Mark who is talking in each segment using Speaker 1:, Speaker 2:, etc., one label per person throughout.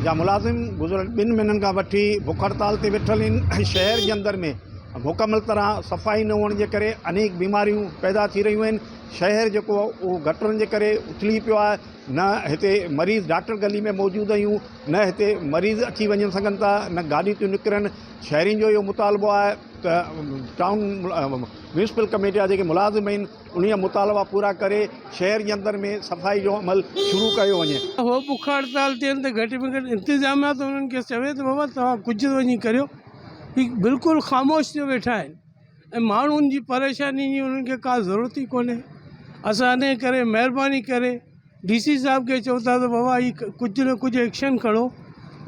Speaker 1: جا ملازم گذريل ٻن مهينن کان وٺي بک هڙتال تي ويٺل آهن ۽ شهر جي اندر ۾ مڪمل طرح صفائي نه هئڻ جي ڪري انيڪ بيماريون پيدا ٿي رهيون آهن شهر جيڪو آهي اهو گٽرن جي ڪري اٿلي پيو آهي نه هتي مريض ڊاڪٽر گلي ۾ موجود آهيون نه هتي مريض اچي وڃي سگهن ٿا نه گاڏيون ٿيون نڪرن شهرين جو اهو مطالبو آهي ته ٽائون ميونسپل ڪميٽي جا جيڪي ملازم آهن انهي جا مطالبا پورا ڪري شهر جي اندر ۾ صفائي جو عمل شروع ڪيو وڃي.
Speaker 2: هو بک هڙتال تي آهن ته گهٽ ۾ گهٽ انتظاميا ته انهن کي چوي ته بابا توهان ڪجهه ته وڃي ڪريو هي بلڪل خاموش ٿيو ويٺا آهن ۽ ماڻهن جي پريشاني جي انهن کي ڪا ضرورت ئي ڪونهي اسان انهي ڪري مهرباني ڪري ڊي سي صاحب کي چئون ٿا ته بابا هي ڪجهه نه ڪجهه ايڪشن کڻو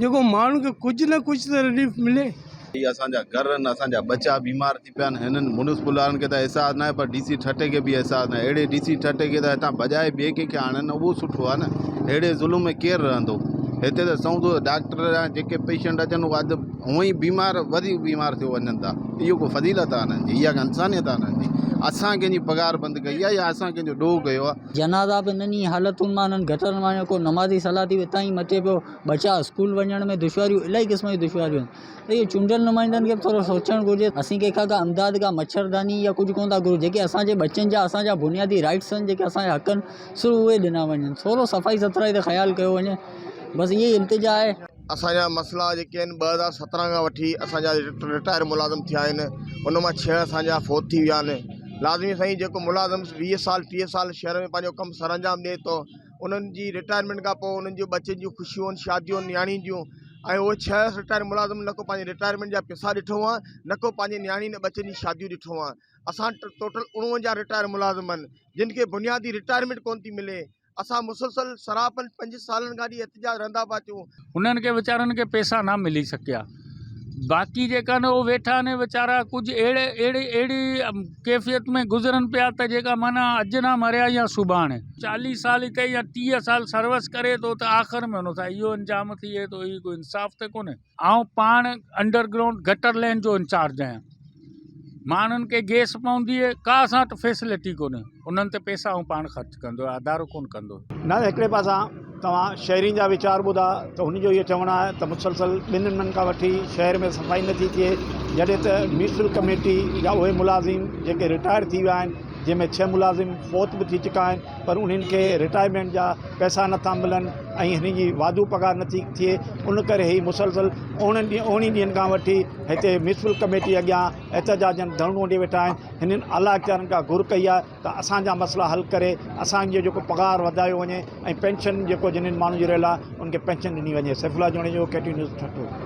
Speaker 2: جيڪو ماڻهن کي ڪجهه نه ڪجهه ته رليف ملي.
Speaker 3: هي اسان جا گهر آهن اسان جا ٻچا بيمار ٿي پيا آهن هنن ميونسپل وارن کي ته احساس ناهي پر ڊي سي ٺٽي کي به احساس ناهي اهڙي ڊي سي ٺٽي کي ته هتان ڀڄائي ٻئي ڪنهن کي آڻن اهو سٺو آهي نه اهڙي ظلم ۾ ڪير رهندو هتي ته سمجهو ڊاڪٽر جا جيڪي پيشنٽ اچن اهي اڌ هونئن ئي بيمار وڌيڪ بيمار ٿيو وڃن ٿا اهو ڪو فضيلت آهي هنن جي اها ڪا انسانيت آهي هنن جي اسان ڪنهن جي پگهار بند ڪئي آهي يا اسان ڪنهن جو ڏوهه ڪيو آهي
Speaker 4: جنازا به انهن ئي حالتن مان انهن گٽرن مان ڪو نمازي صلاتي به اتان ئي مچي پيو ٻچا اسڪول وڃڻ ۾ دشواريون الاهي قسم جون دشواريون آهن ته اهو چونڊيل نمائندن کي به ٿورو سوچڻ گهرجي اسين ڪنهن کان ڪا امداد ڪا مڇرداني يا ڪجهه ڪونه ٿا گهرون جيڪي اسانجي ٻچن جا اسانجا بنيادي رائٽس آهن جيڪي اسانجا حق آهن صرف اهي ڏنا وڃن ٿورو صفائي سٿرائي تي خيال ڪيو وڃي بس اها ئي التجا آهي.
Speaker 5: اسان جا مسئلا جيڪي آهن 2017 کان وٺي اسان جا رٽائر ملازم ٿيا آهن ان مان ڇهه اسان جا فوت ٿي ويا آهن لازمي سائين جيڪو ملازم 20 سال 30 سال شهر ۾ پنهنجو ڪم سرانجام ڏئي ٿو انهن جي رٽائرمينٽ کان پوء انهن جون ٻچن جون خوشيون آهن شاديون آهن نياڻين جون ۽ اهي ڇهه رٽائر ملازم نه ڪو پنهنجي رٽائرمينٽ جا پئسا ڏٺو آهي نه ڪو پنهنجي نياڻين ۽ ٻچن جي شاديون ڏٺو آهي اسان ٽوٽل 49 رٽائر ملازم آهن جن کي بنيادي رٽائرمينٽ ڪونه ٿي ملي اسان مسلسل سراپن پنج سالن کان ڏي احتجاج رهندا پيا اچون.
Speaker 6: انهن کي ويچارن کي پيسا نه ملي سگهيا باقي جيڪا نه اهي ويٺا آهن ويچارا ڪجهه اهڙي اهڙي اهڙي ڪيفيت ۾ گذرن پيا ته جيڪا معنيٰ اڄ نه مريا يا سڀاڻي. چاليهه سال هتي يا 30 سال سروس ڪري ٿو ته آخر ۾ هن سان اهو انجام ٿئي ٿو هي ڪو انصاف ته ڪونهي. آئون پاڻ انڊر گرائونڊ گٽر لين جو انچارج آهيان ماڻهن کي گئس پوندي ڪا اسان وٽ فيسلٽي ڪونهي انهن تي پئسا آئون پاڻ خرچ ڪندو آهيان ادارو ڪونه ڪندو.
Speaker 1: نه هڪڙي پاسان توهان شهرين جا ويچار ٻڌا ته هن جو اهو چوڻ آهي ته مسلسل ٻن مهينن کان وٺي شهر ۾ صفائي نٿي ٿئي جڏهن ته ميونسپل ڪميٽي جا اهي ملازم جيڪي رٽائر ٿي ويا آهن جنهن ۾ ڇهه ملازم فوت به ٿي چڪا آهن پر انهن کي رٽائرمينٽ جا پئسا نٿا ملن ۽ هنن جي واڌو پگهار نٿي ٿئي ان ڪري هي مسلسل اوڻن ڏينهن اوڻي ڏينهن کان وٺي هتي ميونسپل ڪميٽي اڳيان احتجاجن ڌرڻو ڏئي ويٺا آهن هنن اعليٰ اختيارن کان گهر ڪئي آهي ته اسان جا مسئلا حل ڪري اسان جو جيڪو پگهار وڌايو وڃي ۽ پينشن جيڪو جنن ماڻهن جي رهيل آهي ان کي پينشن ڏني وڃي Saifullah Junejo K T news Thatta.